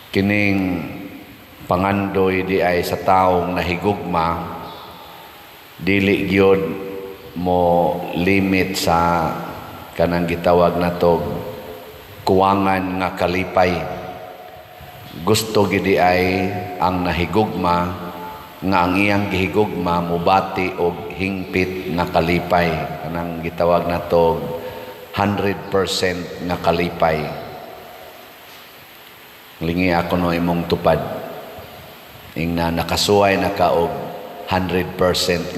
Kining pangandoy di ay sa taong nahigugma, dili gyud mo limit sa kanang gitawag natog kuwangan nga kalipay. Gusto gid ay ang nahigugma nga ang iyang gihigugma mobati og hingpit nga kalipay, kanang gitawag natog 100% nga kalipay. Lingi ako no imong tupad ing na nakasuway na ka og 100%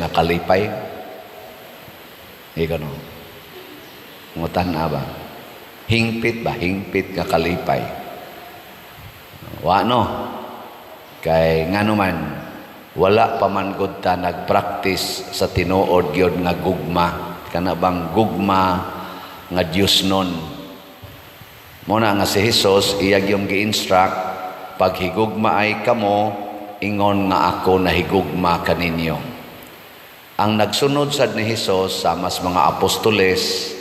nga kalipay. Ikaw no ngutan ba, hingpit ba, hingpit nga kalipay? Wa no, kay ngano man wala pa man gud ta nagpractice sa tinuod gyud nga gugma, kana bang gugma nga Dios nun mo na nga si Jesus iya gyung gi-instruct, "Paghigugma ay kamo ingon nga ako nahigugma kaninyo." Ang nagsunod sad ni Jesus sa mas mga apostoles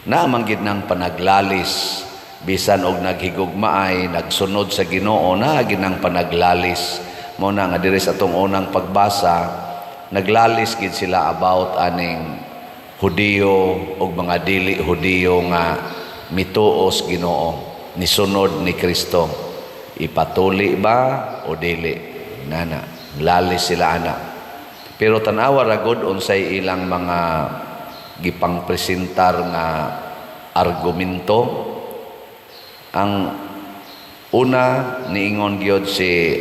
na man gid nang panaglalis, bisan og naghigugma ay nagsunod sa Ginoo, na ginang panaglalis. Mo na nga diri sa atong unang pagbasa, naglalis gid sila about aning Hudiyo ug mga dili Hudiyo nga mituos Ginoo, nisunod ni Kristo, ipatuli ba o dili nana. Lalis sila ana, pero tan-awa ra gud unsay ilang mga gipangpresentar nga argumento. Ang una, niingon gyud si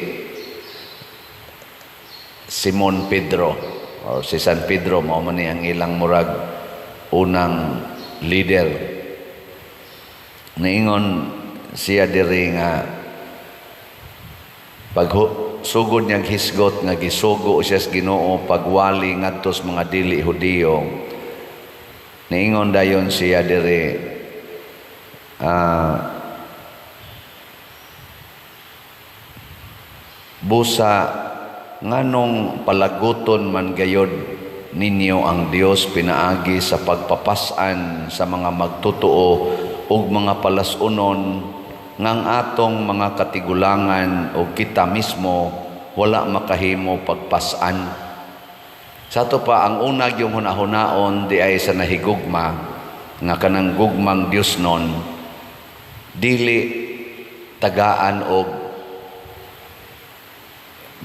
Simon Pedro or si San Pedro, mao man ni ang ilang murag unang leader. Niingon siya diri nga pag sugod niyang hisgot nga gisugo siya sa Ginoo pagwali ngadto sa mga dili Hudiyo, niingon dayon siya diri, "Busa nganong palaguton man gayod ninyo ang Dios pinaagi sa pagpapas-an sa mga magtotoo ug mga palas-unon nga ang atong mga katigulangan o kita mismo wala makahimo pagpas-an?" Sa ato pa, ang una yung hunahunaon di ay sa nahigugma nga kanang gugmang Dios nun, dili tagaan og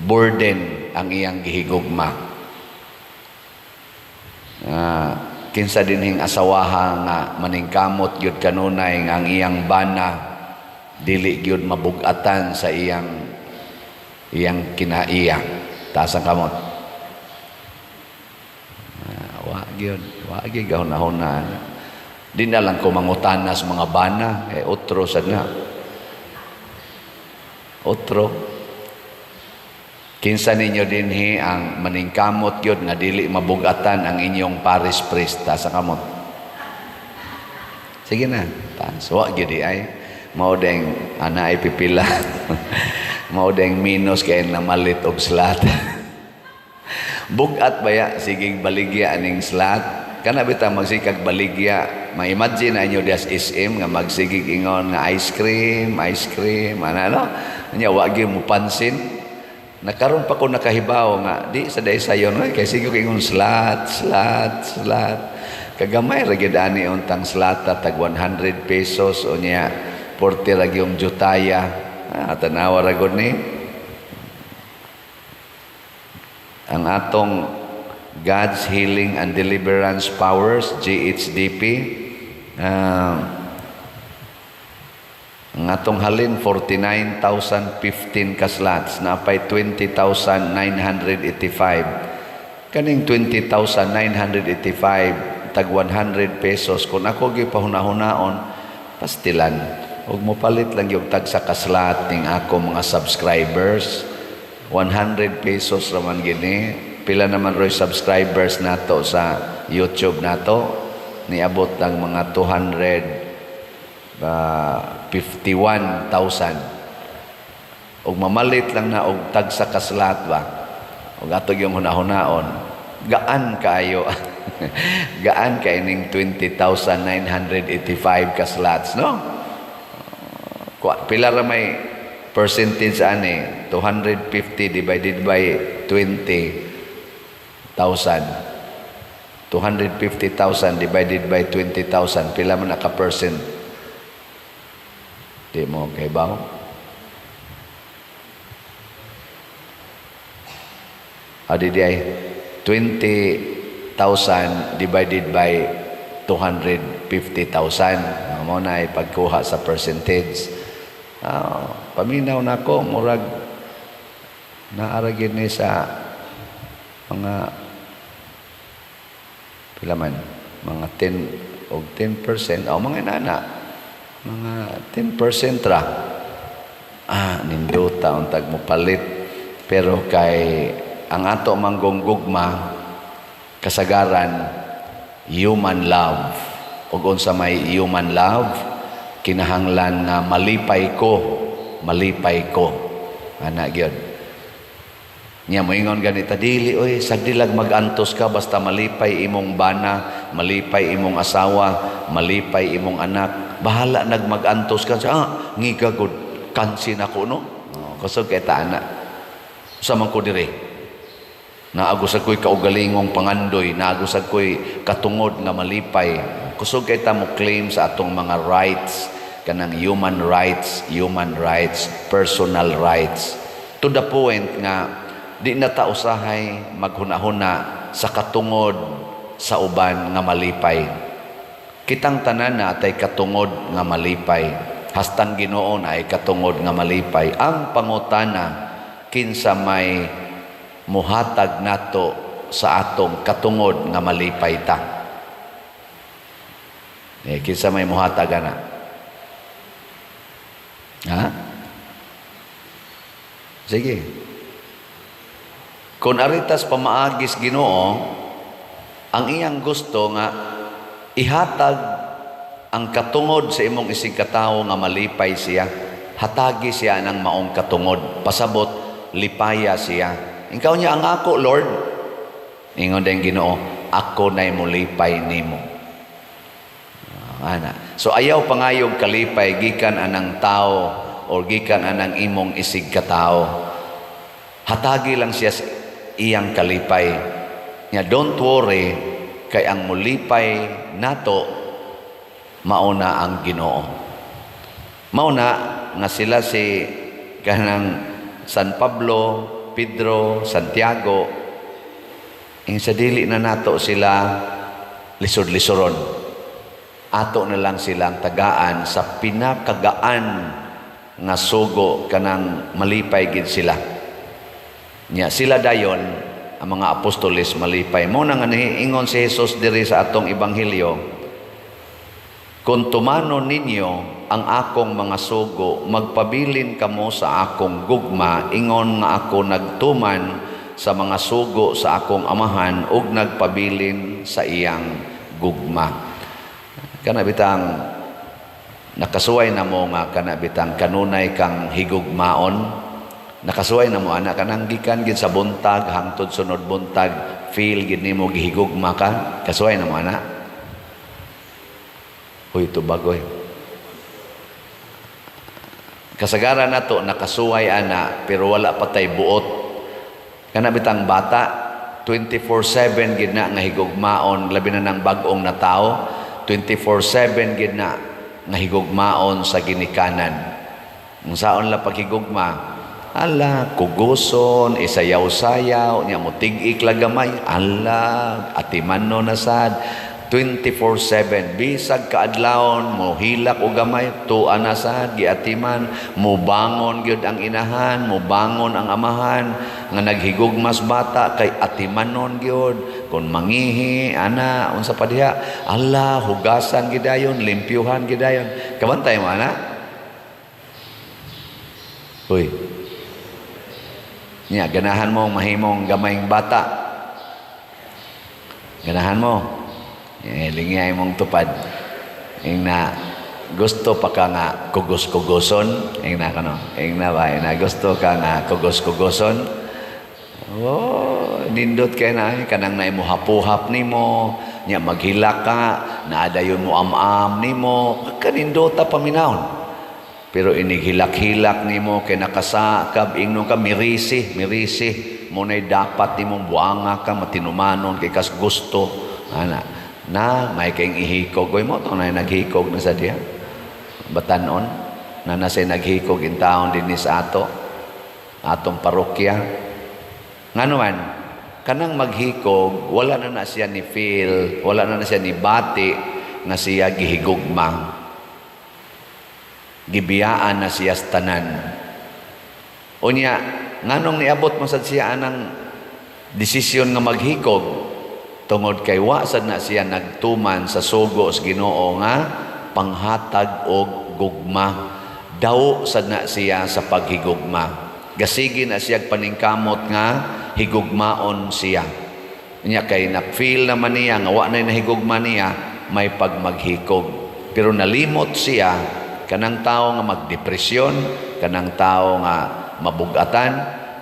burden ang iyang gihigugma. Kinsa dinhing asawaha nga maningkamot gyud kanunay nga ang iyang bana dili gyud mabugatan sa iyang iyang kinaiya? Taas ang kamot. Wa gyud, wa gyud gahunahuna. Di na lang ko mangutana sa mga bana kay otro sad na. Otro. Kinsa ninyo dinhi ang maningkamot gyud nga dili mabugatan ang inyong parish priest? Taas ang kamot. Sige na. Taas. Wa gyud di ay. Mao deng ana ay pipila. Mao deng minus kay namalit og slot. Bugat baya sigig baligya aning slot? Kana bitaw magsigag baligya, ma-imagine na inyo dias SM nga magsigig ingon nga ice cream, ice cream, ana no? Nya wa gyud mo pansin. Nakaron pa ko nakahibaw nga di sa day sayon kay sige ko ingon slot, slot, slot. Kagamay ra gyud ani untang slot, tag 100 pesos unya 40 ra gyung jutaya. Tanawa ra gud ni. Ang atong God's Healing and Deliverance Powers, GHDP, ang atong halin 49,015 ka slots, napay 20,985. Kaning 20,985 tag 100 pesos, kung ako gyud pahunahunaon, pastilan ug mopalit lang yung tag sa ka-slot ning ako mga subscribers, 100 pesos raman gini. Pila naman roy subscribers nato sa YouTube nato? Niabot lang mga 251,000. Ug mamalit lang na og tag sa ka-slot ba, ug ato yung hunahunaon, gaan kaayo, gaan kay ning 20,985 ka slots, no? Pila ra may Percentage ani, 250 divided by 20,000. 250,000 divided by 20,000, pila man ka percent? Di mo kay baw? Adi di ay 20,000 divided by 250,000. Mao na ay pagkuha sa percentage. Paminaw nako, murag naara gyud ni sa mga pila man, mga 10 og 10% o mga nana, mga 10% ra. Nindota untag mo palit, pero kay ang ato manggong gugma kasagaran human love, ug unsa may human love, kinahanglan nga malipay ko, malipay ko ana gyud. Nya moingon ganita, dili oy, sagdilag magantos ka basta malipay imong bana, malipay imong asawa, malipay imong anak, bahala nag magantos ka. Ngiga gud, kansin ako no. Oh, kusog kay ta ana. Usa man ko dire. Naagusag ko'y kaugalingong pangandoy, naagusag ko'y katungod nga malipay. Kusog kay ta mo claim sa atong mga rights, kanang human rights, personal rights. To the point nga di na ta usahay maghuna-huna sa katungod sa uban nga malipay. Kitang tanan na atay katungod nga malipay. Hastang Ginoo na ay katungod nga malipay. Ang pangutana, kinsa may muhatag nato sa atong katungod nga malipay ta? Kinsa may muhatag ana? Ha? Sige. Kung aritas pamaagis Ginoo, ang iyang gusto nga ihatag ang katungod sa imong isig katawo nga malipay siya. Hatagi siya ng maong katungod. Pasabot, lipaya siya. Ikaw niya ang ako, Lord. Ingon din Ginoo, ako na'y mulipay nimo. Ana. So ayaw pangayog kalipay gikan anang tao or gikan anang imong isig katawo. Hatagi lang siya sa iyang kalipay. Nya don't worry, kay ang mulipay nato mauna ang Ginoo. Mauna nga sila si kanang San Pablo, Pedro, Santiago, ing sa dili na nato sila lisod-lisoron. Ato na lang silang tagaan sa pinakagaan nga sugo kanang malipay gid sila. Nya sila dayon ang mga apostoles malipay. Mo na nga niingon si Jesus diri sa atong ebanghelyo, kung tumanon ninyo ang akong mga sugo, magpabilin kamo sa akong gugma, ingon nga ako nagtuman sa mga sugo sa akong amahan ug nagpabilin sa iyang gugma. Kana bitang nakasuway na mo nga kana bitang kanunay kang higugmaon. Nakasuway na mo ana kanang gikan gid sa buntag hangtod sunod buntag, feel gid nimo gihigugma ka. Kasuway na mo ana. Uy, tubagoy. Kasagaran nato nakasuway ana pero wala pa tay buot. Kana bitang bata 24/7 gid na nga higugmaon, labi na nang bag-ong na tao, 24/7 gid na nga higugmaon sa ginikanan. Kung saon la paghigugma, ala, kuguson, isayaw-sayaw, niya mo tig-ik gamay, ala, atimano na sad, 24/7, bisag kaadlawon, mo hilak o gamay, tuwa na sad, giatiman, mo bangon gyud ang inahan, mo bangon ang amahan, nga naghigugmas bata, kay atimanon gyud, kung mangihi, ana, unsa pa diha, ala, hugasan gidayon, limpyuhan gidayon. Kabantay mo, ana? Uy. Nya, ganahan mo mahimong gamayng bata. Ganahan mo. Lingay mong tupad. Ing na gusto pa ka nga kugos-kugoson. Ing na kano. Ing na ba? Ing na gusto ka nga kugos-kugoson. Oh, nindot kay na kanang na imo hapuhap nimo, nya maghilak ka, naadayon mo am-am nimo, kanindota paminawon. Pero inighilak-hilak nimo kay nakasakab, ingnon ka mirisi, mirisi mo na'y dapat nimong buanga ka, matinumanon kay kas gusto ana na may kayong ihikog. Oy, mo to na naghikog na sa diya batanon na nasa naghikog in taon dinhi sa atong parokya. Ngano man kanang maghikog, wala na na siya ni feel, wala na na siya ni bati nga siya gihigugma. Gibiyaan na siya sa tanan. Unya, nganong niabot man sad siya anang desisyon nga maghikog? Tungod kay wa sad na siya nagtuman sa sugo sa Ginoo nga panghatag og gugma. Daw sad na siya sa paghigugma. Gasigi na siya paningkamot nga higugmaon siya. Nya kay na-feel naman niya nga wa na nahigugma niya, may pagmaghikog. Pero nalimot siya, kanang tao nga magdepresyon, kanang tao nga mabugatan,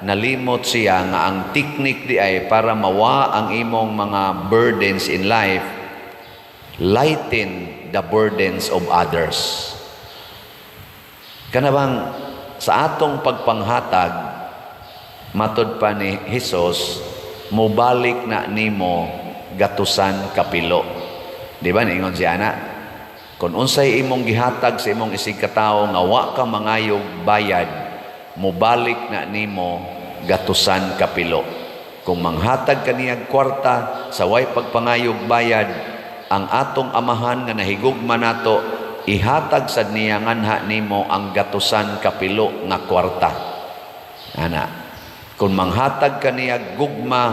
nalimot siya nga ang technique di ay para mawa ang imong mga burdens in life, lighten the burdens of others. Kana bang sa atong pagpanghatag, matod pa ni Jesus, mobalik na nimo gatusan kapilo. Di ba niingon siya na? Kung unsay imong gihatag sa imong isig katawo nga wa ka mangayog bayad, mobalik na nimo gatusan kapilo. Kung manghatag kaniyag kwarta sa way pagpangayog bayad, ang atong Amahan nga nahigugma nato, ihatag sad niya nganha nimo ang gatusan kapilo nga kwarta. Ana, kung manghatag kaniya gugma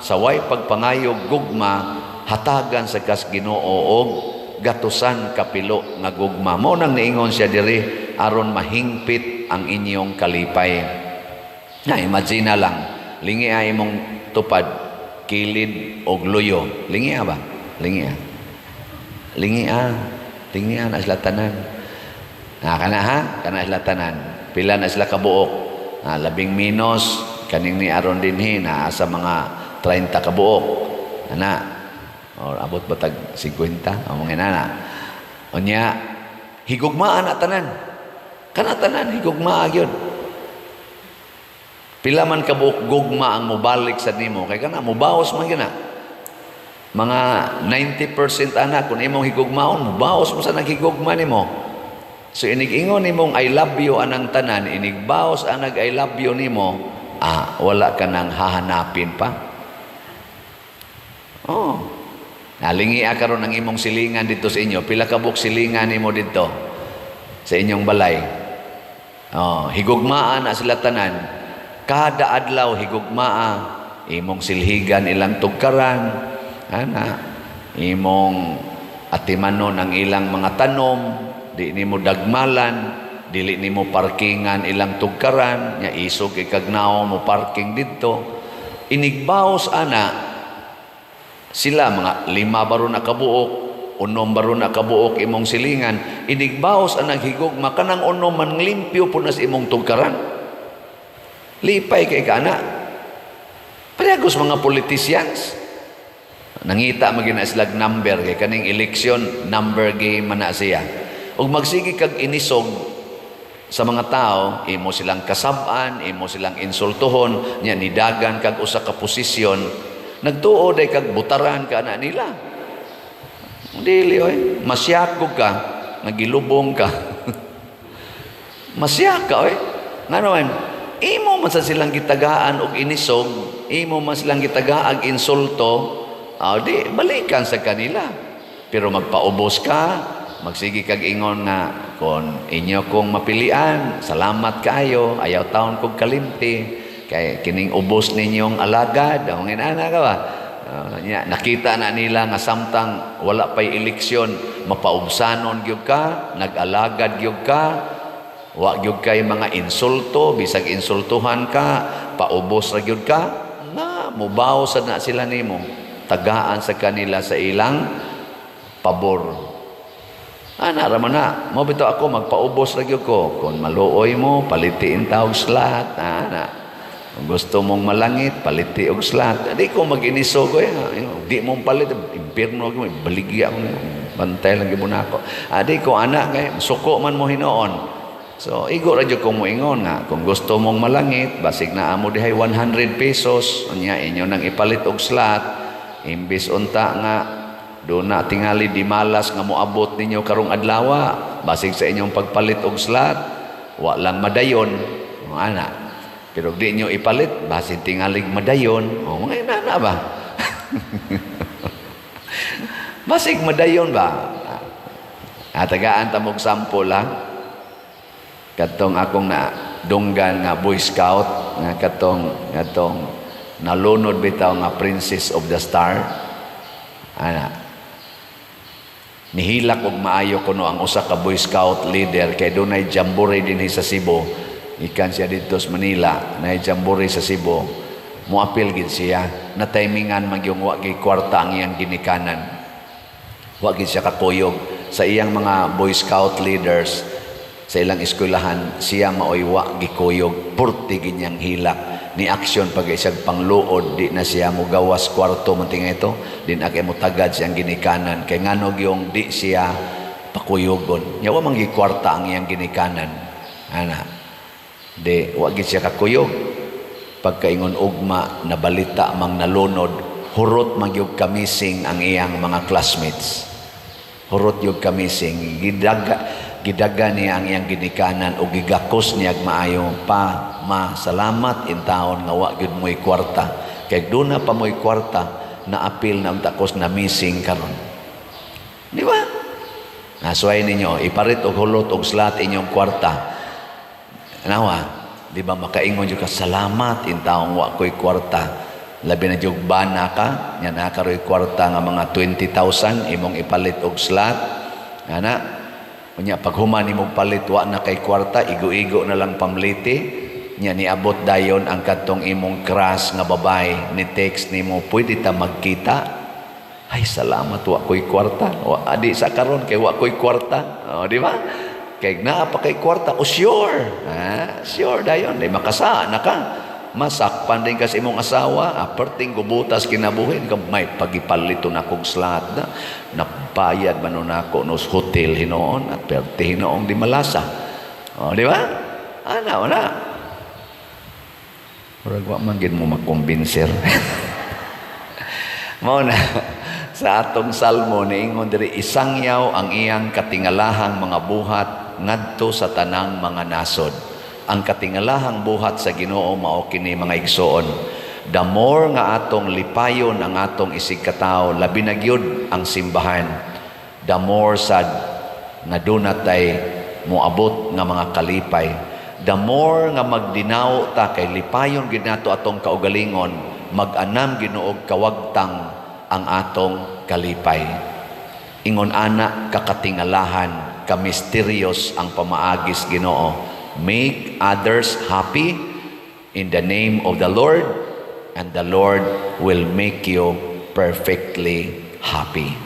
sa way pagpangayog gugma, hatagan sa kas Ginoo og gatusan kapilo nga gugma. Mo nang niingon siya diri, aron mahingpit ang inyong kalipay. Na imagine na lang, lingi ay imong tupad, kilid og luyo. Lingi ba? Lingi. Lingi. Lingi na sila tanan. Na kana ha? Kana sila tanan. Pila na sila kabuok? Ah, labing minos kaning ni aron dinhi naa sa mga 30 kabuok. Ana. Or abot ba tag 50? O mga nana. Unya, higugmaan na tanan. Kana tanan higugmaa gyud. Pila man kabuok gugma ang mobalik sa nimo kay kana mobaos man gyud na. Mga 90% ana, kung imong higugmaon, mobaos mo sa naghigugma nimo. So inig-ingon nimong "I love you" anang tanan, inigbaos anag "I love you" nimo, ah, wala ka nang hahanapin pa. Oh. Nalingi karon ang imong silingan dito sa inyo. Pila ka buok silingan nimo dito sa inyong balay? Oh, higugmaan na sila tanan. Kada adlaw higugmaa, imong silhigan ilang tugkaran, ana, imong atimanon ang ilang mga tanom, di nimo dagmalan, dili nimo parkingan ilang tugkaran, nya isog ikagnao mo parking didto. Inigbaos ana sila, mga lima baro na kabuok, 6 baro na kabuok imong silingan, inigbaos ang naghigugma, kanang 6 man limpyo po na sa imong tugkaran. Lipay kay kana. Parehagos mga politicians. Nangita magina sila number kay kaning election, number game man na siya. Ug magsige kag inisog sa mga tao, imo silang kasab-an, imo silang insultuhon, nya nidagan kag usa ka posisyon, nagtuo day kag butaran ka na nila. Dili oy, masyakog ka, nagilubong ka. Masyak ka oy. Ngano man, imo man sa silang gitagaan og inisog, imo man silang gitagaag insulto, ah, di balikan sa kanila. Pero magpaubos ka, magsige kag ingon nga kon inyo kong mapilian, salamat kaayo, ayaw taon kog kalimti kay kining ubos ninyong alagad, ang inana ka ba? Nya, nakita na nila nga samtang wala pay eleksyon, mapaubsanon gyud ka, nag-alagad gyud ka, wa gyud kay mga insulto, bisag insultuhan ka, paubos ra gyud ka, na mubaw sa na sila nimo, tagaan sa kanila sa ilang pabor. Ana ra man na. Mo bitaw ako, magpaubos ra gyud ko. Kung maluoy mo, palitiin ta og slot. Ana. Kung gusto mong malangit, paliti og slot. Di ko mag-inisog oy. Di mo palit, impierno ko, baligya ko. Bantay lang gyud mo nako. Ah, di ko ana kay suko man mo hinuon. So, igo ra jud kong moingon nga kung gusto mong malangit, basig naa mo dihay 100 pesos, unya inyo nang ipalit og slot, imbis unta nga duna tingali di malas nga moabot ninyo karong adlaw, basig sa inyong pagpalit og slot, wa lang madayon, ana. Pero di nyo ipalit, basin tingalig madayon, o mga inana ba? Basig madayon ba? Tagaan ta mog sample ha. Katong akong na dunggan nga Boy Scout nga katong nalunod bitaw nga Princess of the Star. Ana. Nihilak og maayo kuno ang usa ka Boy Scout leader kay dunay jamboree dinhi sa Cebu. Ikan siya dito sa Manila, nay jamboree sa Cebu. Moapil gid siya. Na timingan man yung wa gyud kwarta ang iyang ginikanan. Wa gid siya kakuyog sa iyang mga Boy Scout leaders sa ilang eskwelahan, siya maoy wa gikuyog, purti ginyang hilak ni aksyon pag isag pangluod, di na siya mo gawas kwarto man tinga ito, di na kay mo tagad siyang ginikanan kay nganog yung di siya pakuyogon nya wa man kwarta ang iyang ginikanan, ana. Di wa gid siya kakuyog. Pagkaingon ugma, nabalita mang nalunod, hurot man gyud kamising ang iyang mga classmates, hurot gyud kamising. Gidaga gidaga niya ang iyang ginikanan o gigakos niya maayo pa, "Ma, salamat in taon nga wa gyud mo'y kwarta, kay duna pa mo'y kwarta, naapil na unta kos na missing karon." Di ba? Nasuway ninyo ipalit og hulot og slot inyong kwarta. Nawa, di ba makaingon jud ka, "Salamat in taong wa ko'y kwarta"? Labi na jud bana ka nya naa karoy kwarta nga mga 20,000, imong ipalit og slot, ana. Unya paghuman nimo palit, wa na kay kwarta, igo-igo na lang pamliti. Nya niabot dayon ang kadtong imong crush nga babae, ni text nimo, "Pwede ta magkita?" "Ay, salamat wa ko'y kwarta. Wa adi sa karon kay wa ko'y kwarta." Oh, di ba? Kay naa pa kay kwarta, oh sure. Ah, sure dayon, di makasa na ka. Masakpan din kasi imong asawa, perting gubutas kinabuhi ka, may pagipalito na kog slot na nabayad man nako nos hotel hinoon at perti hinoong di malasa. Oh, di ba? Ana, wala. Murag wa man gid mo makumbinser. Mao na sa atong salmo, niingon diri, isangyaw ang iyang katingalahang mga buhat ngadto sa tanang mga nasod. Ang katingalahang buhat sa Ginoo mao kini, mga igsoon. The more nga atong lipayon ang atong isig katawo, labi na gyud ang simbahan, the more sad nga duna tay moabot nga mga kalipay. The more nga magdinaw ta kay lipayon gid nato atong kaugalingon, mag-anam Ginoo kawagtang ang atong kalipay. Ingon ana kakatingalahan, ka-mysterious ang pamaagis Ginoo. Make others happy in the name of the Lord, and the Lord will make you perfectly happy.